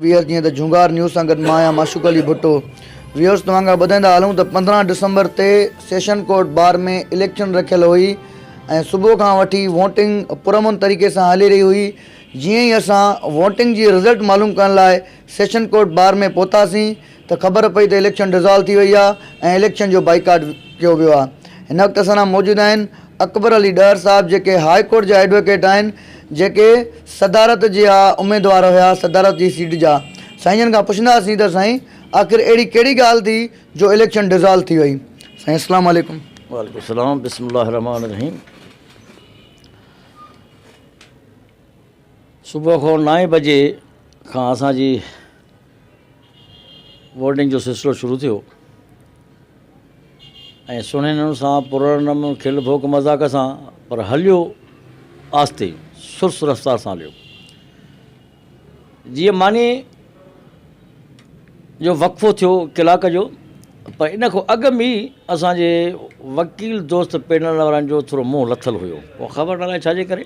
Wares جيئن ته جهونگار news سان گڏ مان آهيان معشوق علي ڀٽو ويئرس توهان کان ٻڌائيندا هلون ته 15 ڊسمبر تي سيشن ڪورٽ بار ۾ اليڪشن رکيل هئي ۽ صبح کان وٺي ووٽنگ پرامن طريقي سان هلي رهي هئي جيئن ئي اسان ووٽنگ جي رزلٽ معلوم ڪرڻ لاء سيشن ڪورٽ بار ۾ پهتاسين ته خبر پئي ته اليڪشن ڊزالو ٿي وئي آهي ۽ اليڪشن جو بائيڪاٽ ڪيو ويو آهي هن وقت اسان سان موجود آهن اڪبر علي ڏهر صاحب جيڪي هاء ڪورٽ جا ايڊووڪيٽ آهن جيڪي صدارت جا اميدوار هيا صدارت جي سيٽ جا سائين جن کان پڇنداسين ته سائين آخر اهڙي ڪهڙي ڳالهه ٿي جو اليڪشن ڊزالو ٿي وئي سائين اسلام عليڪم. وعليڪم السلام بسم الله الرحمٰن الرحيم صبح کان نائين بجي کان اسان جي ووٽنگ جو سلسلو شروع ٿيو ۽ سهڻي نموني سان پرنم کل ڀوڳ مذاق سان پر هليو آهستي سرس رفتار سان هليو جيئن ماني جو وقفو ٿيو ڪلاڪ جو پر ان کان اڳ ۾ اسانجي وڪيل دوست پينل وارن جو ٿورو منهن لٿل هيو خبر نه الائي ڇاجي ڪري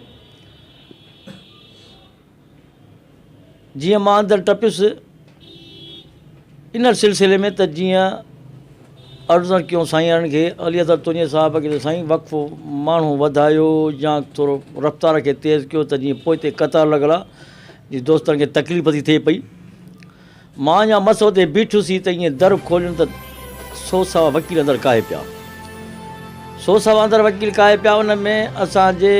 جيئن مان اندر ٽپيس ان سلسلي ۾ ته جيئن عرض ڪيون سائين وارن کي علي اظهر تونيي صاحب کي ته سائين وقفو ماڻهو وڌايو يا ٿورو رفتار کي تيز ڪيو ته جيئن پوئتي قطار لڳل آ جي دوستن کي تڪليف ٿي ٿئي پئي مان اڃا مس اتي بيٺس ئي ته ائين در کوليم ته سو سوا وڪيل اندر ڪاهي پيا. سو سوا اندر وڪيل ڪاهي پيا ان ۾ اسان جي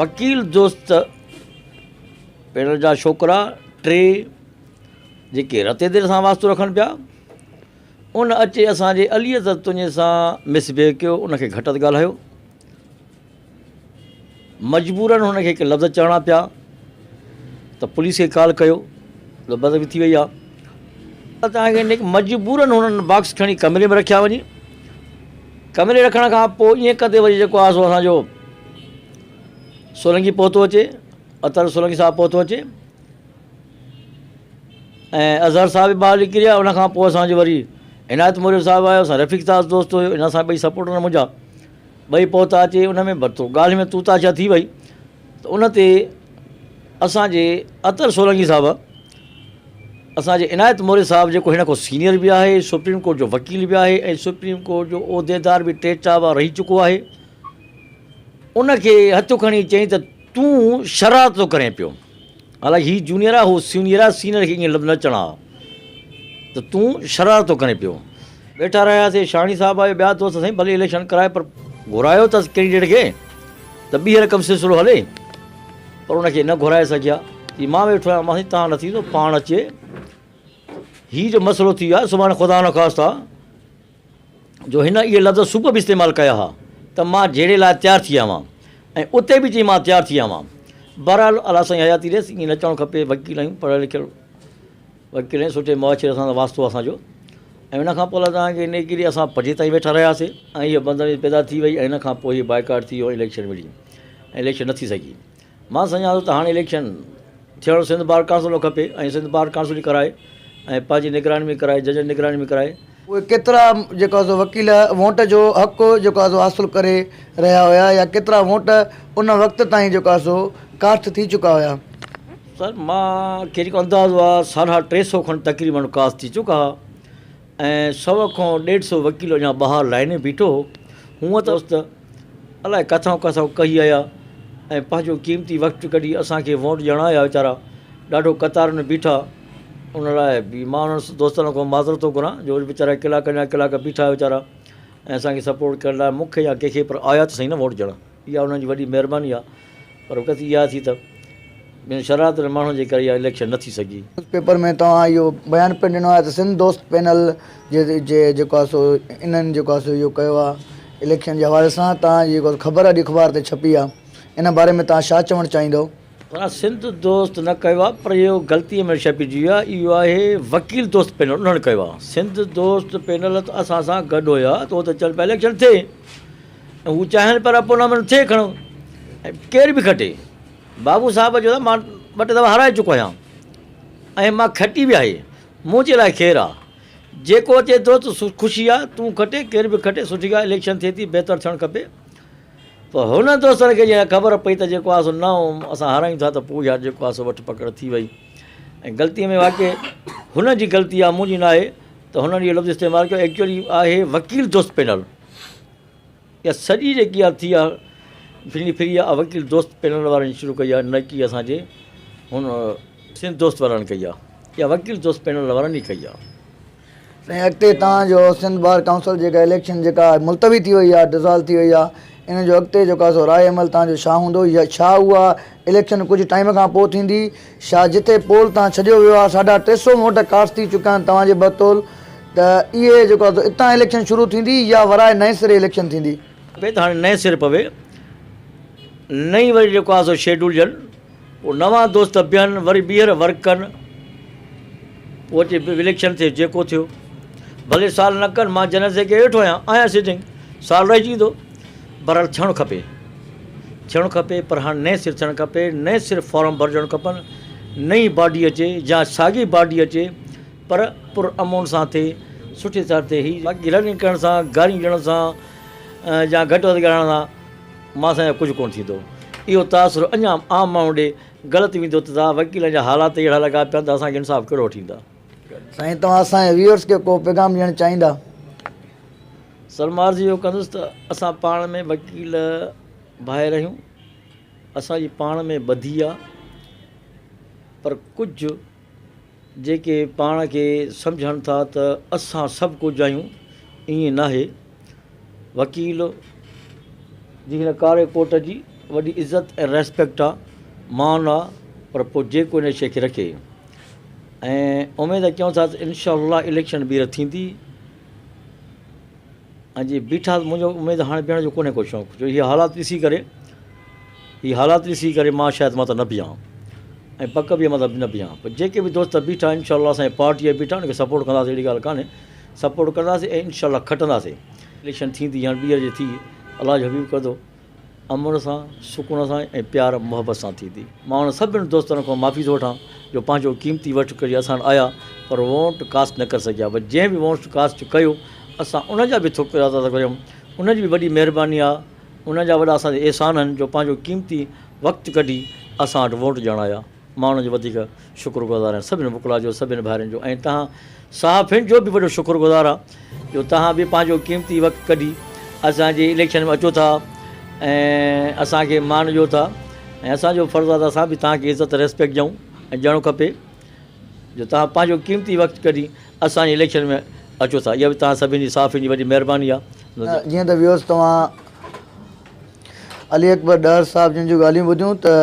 وڪيل دوست پينل جا ڇوڪرا ٽي جيڪي رتي دير سان واسطو رکن پيا ان اچي اسان جي علي اظهر تنهنجي سان مس بيهو ڪيو ان کي گهٽ ڳالهايو. مجبورن هن کي هڪ لفظ چوڻا پيا ته پوليس کي ڪال ڪيو ته بدبي ٿي وئي آهي توهان کي مجبورن هنن باڪس کڻي ڪمري ۾ رکيا وڃي ڪمري رکڻ کان پوء ائين ڪندي وري جيڪو آهي سو اسانجو سولنگي پهتو اچي اطهر سولنگي صاحب پهتو اچي ۽ اظهر صاحب به ٻاهر نڪري آيو ان کان پوء اسانجو وري عنايت موريو صاحب آيو اسان رفيق صاحب دوست هيو ان سان ٻئي سپورٽر منهنجا ٻئي پهتا اچي ان ۾ ڀرتو ڳالهه ۾ توتا ڇا ٿي وئي ته ان تي اسان جي اطهر سولنگي صاحب اسان جي عنايت موري صاحب جيڪو هن کان سينيئر به آهي سپريم ڪورٽ جو وڪيل به آهي ۽ سپريم ڪورٽ جو عهديدار به ٽي چار بار رهي چڪو آهي ان کي هٿ کڻي چئي ته تون شرارت ٿو ڪرين پيو حالانڪه هي جونيئر آهي هو سينيئر آهي سينيئر کي ائين لفظ نه اچڻا ها ته تون شرارت ٿو ڪرين پيو. ويٺا رهياسين شاهڻي صاحب آيو ٻيا دوست سائين ڀلي اليڪشن ڪرائي پر گهرايو ته ڪينڊيڊيٽ کي ته ٻيهر ڪم سلسلو هلي پر ان کي نه گهرائي سگهيا چي مان ويٺو آهيان مان سائين تان نه ٿيندو پاڻ اچي هي جو مسئلو ٿي ويو آهي سڀاڻي خدا نخواسته جو هن اهي لفظ صبح به استعمال ڪيا ها ته مان جهيڙي لاء تيار ٿي آيو آهيان ۽ اتي به چئي مان تيار ٿي آيو آهيان. بهرحال الله سائين حياتي ڏيس ائين نه چوڻ کپي وڪيل آهيون پڙهيل لکيل وڪيل آهيون سٺي معاشري سان واسطو آهي اسان جو ۽ ان کان پوء الله تعاليٰ کي نيڪي ڏي اسان پنجين تائين ويٺا رهياسي ۽ هيء بندوي پيدا ٿي وئي ۽ ان کان پوء هي بائيڪاٽ ٿي ويو ۽ اليڪشن ملي ۽ اليڪشن نه ٿي سگهي. مان سمجهان ٿو ته هاڻي اليڪشن ٿيڻ سنڌ بار ڪائونسل کي کپي ۽ سنڌ بار ڪائونسل ئي ڪرائي ۽ پنهنجي نگراني ۾ ڪرائي ججن نگراني ۾ ڪرائي. اهي ڪيترا جيڪو آهي سو وڪيل ووٽ جو حق جيڪو آهي سو حاصل ڪري رهيا هيا يا ڪيترا ووٽ ان وقت تائين جيڪو آهي سو ڪاسٽ ٿي چڪا هيا. سر مان کي جيڪو اندازو آهي ساڍا ٽي سو کن تقريبن ڪاسٽ ٿي چڪا ها ۽ سو کان ڏيڍ سو وڪيل اڃا ٻاهر لائين ۾ بيٺو هو هونء ته الائي ڪٿان ڪٿان ڪهي آيا ۽ پنهنجو قيمتي وقت ڪڍي اسان کي ووٽ ڏيڻ آيا ويچارا ڏاڍو قطارن ۾ بيٺا ان لاء به مان انهن دوستن کان معذرت ٿو گهران جو ويچارا ڪلاڪن جا ڪلاڪ بيٺا ويچارا ۽ اسان کي سپورٽ ڪرڻ لاء مون کي يا ڪنهن کي پر آيا ته سهي نه ووٽ ڏيڻ اها انهن جي وڏي مهرباني آهي پر وقت اها ٿي ته ٻين شرارتن ماڻهن جي ڪري اها اليڪشن نه ٿي سگهي. نيوز پيپر ۾ توهان اهو بيان پڻ ڏنو آهي ته سنڌ دوست پينل جي جي جيڪو آهي سو انهن جيڪو آهي سو اهو ڪيو آهي اليڪشن جي حوالي سان توهان جي جيڪو خبر اڄ اخبار تي ڇپي آهي ان باري ۾ توهان ڇا چوڻ چاهيندو؟ پر سنڌ دوست نه ڪيو آهي پر اهو غلطي ۾ ڇپجي ويو آهي اهو آهي وڪيل دوست پينل انهن ڪيو آهي سنڌ دوست پينل ته اسان سان گڏ هيا ته هو ته چون پيا اليڪشن ٿئي ۽ هو چاهين پيا پورنامينٽ ٿئي کڻو ۽ ڪير به کٽي بابو صاحب جو ته مان ٻه ٽي دفعا هارائي چڪو آهيان ۽ مان کٽي به آهي منهنجي لاء خير آ جيڪو اچي ٿو ته خوشي آ تون کٽي ڪير به کٽي سٺي ڳالهه اليڪشن ٿئي ٿي بهتر ٿيڻ کپي پر هن دوستن کي جڏهن خبر پئي ته جيڪو آ سو نه اسان هارايون ٿا ته پوء يار جيڪو آ سو وٺ پڪڙ ٿي وئي. ۽ غلطي ۾ واقعي هن جي غلطي آهي منهنجي ناهي ته هنن اهو لفظ استعمال ڪيو ايڪچوئلي آهي وڪيل دوست پينل اها سڄي جيڪي آ ٿي آ ڦري ڦري آ وڪيل دوست پينل وارن شروع ڪئي آ نه ڪي اسان جي هن سنڌ دوست وارن ڪئي آ اها وڪيل دوست پينل وارن ئي ڪئي آ. سائين اڳتي توهان جو سنڌ بار ڪائونسل جيڪا اليڪشن جيڪا ملتوي ٿي وئي آ ڊزالو ٿي وئي آ ان جو اڳتي جيڪو آ سو راء عمل توهان جو ڇا هوندو يا ڇا اها اليڪشن ڪجهه ٽائيم کان پوء ٿيندي ڇا جتي پول تان ڇڏيو ويو آ ساڍا 300 ووٽ ڪاسٽ ٿي چڪا آهن توهان جي بطول ته اهي جيڪو آ سو اتان اليڪشن شروع ٿيندي يا ورائي نئين سري اليڪشن ٿيندي. پئي ته هاڻي نئين سر پوي نئين وري جيڪو آ سو شيڊول ڏين پوء نوان دوست بيهن وري ٻيهر ورڪ ڪن پوء اچي اليڪشن ٿئي جيڪو ٿيو ڀلي سال نه ڪن مان جنرل سيڪريٽري ويٺو آهيان آهيان سٽنگ سال رهجي ويندو بهرحال ٿيڻ کپي ٿيڻ کپي پر هاڻي نئين سر ٿيڻ کپي نئين سر فارم ڀرجڻ کپن نئين باڊي اچي يا ساڳي باڊي اچي پر پر امن سان ٿئي سٺي طرح ٿئي هي باقي رننگ ڪرڻ سان گاريون ڏيڻ سان يا گهٽ وڌ ڳالهائڻ سان مان سان ڪجهه ڪونه ٿيندو. اهو تاثر اڃا عام ماڻهو ڏي غلط ويندو ته دا وڪيلن جا حالات ئي اهڙا لڳا پيا آهن ته اسان کي انصاف ڪهڙو وٺي ايندا. سائين توهان اسان جي ويورز کي ڪو پيغام ڏيڻ چاهيندا. سر مان عرض اهو ڪندس ته اسان پاڻ ۾ وڪيل ڀائر آهيون اسان جي پاڻ ۾ ٻڌي آ پر ڪجهه جيڪي پاڻ کي سمجهن ٿا ته اسان سڀ ڪجهه آهيون، ائين ناهي. وڪيل جي هن ڪاري ڪوٽ جي وڏي عزت ۽ ريسپيڪٽ آ، مان آ، پر پوء جيڪو ان شيء کي رکي ۽ اميد ڪيون ٿا ته انشاء الله اليڪشن ٻيهر ٿيندي. ۽ جي بيٺا ته منهنجو اميد هاڻي بيهڻ جو ڪونهي ڪو شوق جو هي حالات ڏسي ڪري هي حالات ڏسي ڪري مان شايد مان ته نه بيهان ۽ پڪ به مان ته نه بيهان پر جيڪي به دوست بيٺا انشاء الله اسان جي پارٽي جا بيٺا ان کي سپورٽ ڪنداسين اهڙي ڳالهه ڪانهي سپورٽ ڪنداسين ۽ انشاء الله کٽنداسين اليڪشن ٿيندي هاڻي ٻيهر جي ٿي الله جو حبيب ڪندو امن سان، سڪون سان ۽ پيار محبت سان ٿيندي. مان انهن سڀني دوستن کان معافي ٿو وٺان جو پنهنجو قيمتي وقت ڪڍي اسان وٽ آيا پر ووٽ ڪاسٽ نه ڪري سگهيا پر جنهن به ووٽ ڪاسٽ ڪيو اسان ان جا به ٿورا ٿا ڪريون ان جي به وڏي مهرباني آ ان جا وڏا اسان تي احسان آهن جو پنهنجو قيمتي وقت ڪڍي اسان وٽ ووٽ ڏيڻ آيا. مان انهن جو وڌيڪ شڪر گذار آهيان سڀني وڪلا جو سڀني ڀائرن جو ۽ توهان صحافين جو به وڏو شڪر گذار آهيان جو توهان به پنهنجو قيمتي وقت ڪڍي اسان جي اليڪشن ۾ اچو ٿا ۽ اسان کي مان ڏيو ٿا ۽ اسان جو فرض آهي ته اسان به توهان کي عزت ريسپيڪٽ ڏيون ۽ ڏيڻو کپي جو توهان پنهنجو قيمتي وقت ڪڍي اسان جي اليڪشن ۾ اچو ٿا اها به توهان سڀني جي صحافين جي وڏي مهرباني آهي. جيئن ته ويورز توهان علي اڪبر ڏهر صاحب جن جون ڳالهيون ٻڌيون ته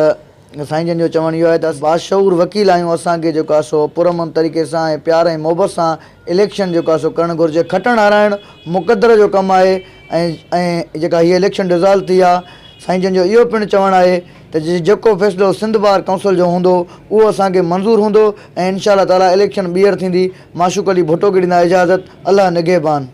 سائين جن جو چوڻ اهو آهي ته اسين باشعور وڪيل آهيون اسان کي جيڪو آهي سو پرامن طريقي سان ۽ پيار ۽ محبت سان اليڪشن جيڪو آهي سو ڪرڻ گهرجي کٽڻ هارائڻ مقدر جو ڪم آهي ۽ ۽ جيڪا هي اليڪشن ڊزالو ٿي آهي سائين جن جو اهو پڻ چوڻ آهي ته جيڪو فيصلو سنڌ بار ڪائونسل جو هوندو اهو اسان کي منظور هوندو ۽ انشاء الله تعالي اليڪشن ٻيهر ٿيندي معشوق علي ڀٽو کي ڏيندا اجازت الله نگهبان.